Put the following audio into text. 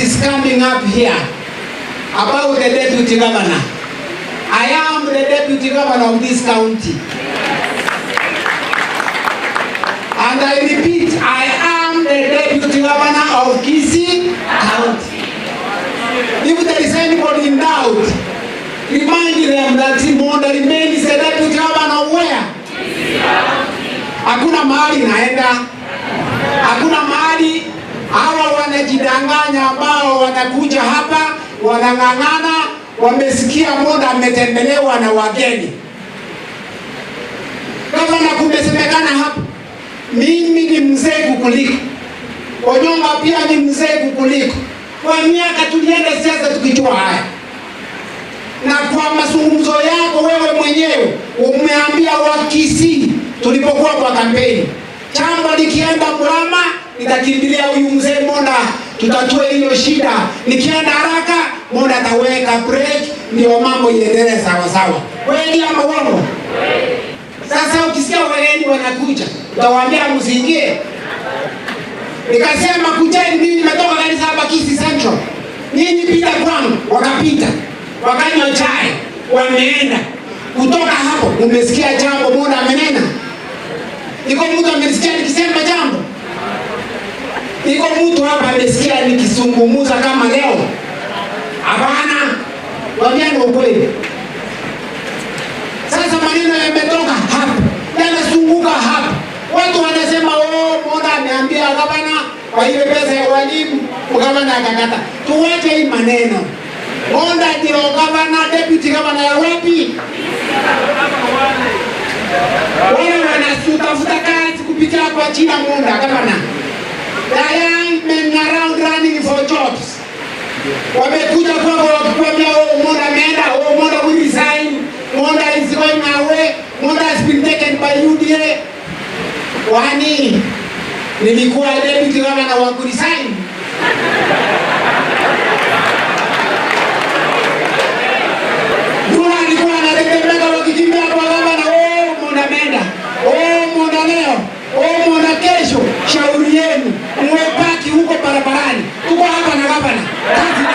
is coming up here about the deputy governor. I am the deputy governor of this county. And I repeat, I am the deputy governor of Kisii County. If there is anybody in doubt, remind them that Monda remains the deputy governor of where? Hakuna mahali naenda. Hakuna mahali. Hawa wanajidanganya ambao wanakuja hapa wanang'ang'ana, wamesikia Monda ametembelewa na wageni. Gavana, kumesemekana hapa, mimi ni mzee kukuliko, Onyonga pia ni mzee kukuliko. Kwa miaka tulienda siasa tukijua haya, na kwa mazungumzo yako wewe mwenyewe umeambia Wakisii tulipokuwa kwa kampeni, jambo likienda mrama nitakimbilia huyu mzee Monda, tutatue hiyo shida. Nikienda haraka Monda ataweka break, ndio mambo iendelee sawa sawa. Kweli ama uongo? Sasa ukisikia wageni wanakuja, utawaambia msiingie? Nikasema kujeni, mimi nimetoka kanisa hapa Kisii Central, nyinyi pita kwangu. Wakapita, wakanywa chai, wameenda. Kutoka hapo umesikia jambo Monda amenena? Iko mtu amesikia nikisema jambo? Iko mtu hapa amesikia nikizungumza kama leo? Hapana, waambiane ukweli. Sasa maneno yametoka hapa, yanazunguka hapa, watu wanasema oh, Monda ameambia gavana kwa ile pesa ya walimu, gavana akakata. Tuwache hii maneno. Monda ndio gavana, deputy gavana ya wapi? Wale wanatafuta kazi kupitia kwa jina Monda gavana. The young men around running for jobs. Wamekuja kwako wakikwambia oh, Monda ameenda, oh, Monda will resign, Monda is going away, Monda has been taken by UDA. Kwani nilikuwa deputy governor wa kuresign? Yule alikuwa anatetemeka wakikimbia kwa gavana, oh, Monda ameenda, oh, Monda leo, oh, Monda kesho. Shauri yenu, mwepaki huko barabarani. Tuko hapa na gavana. Kazi.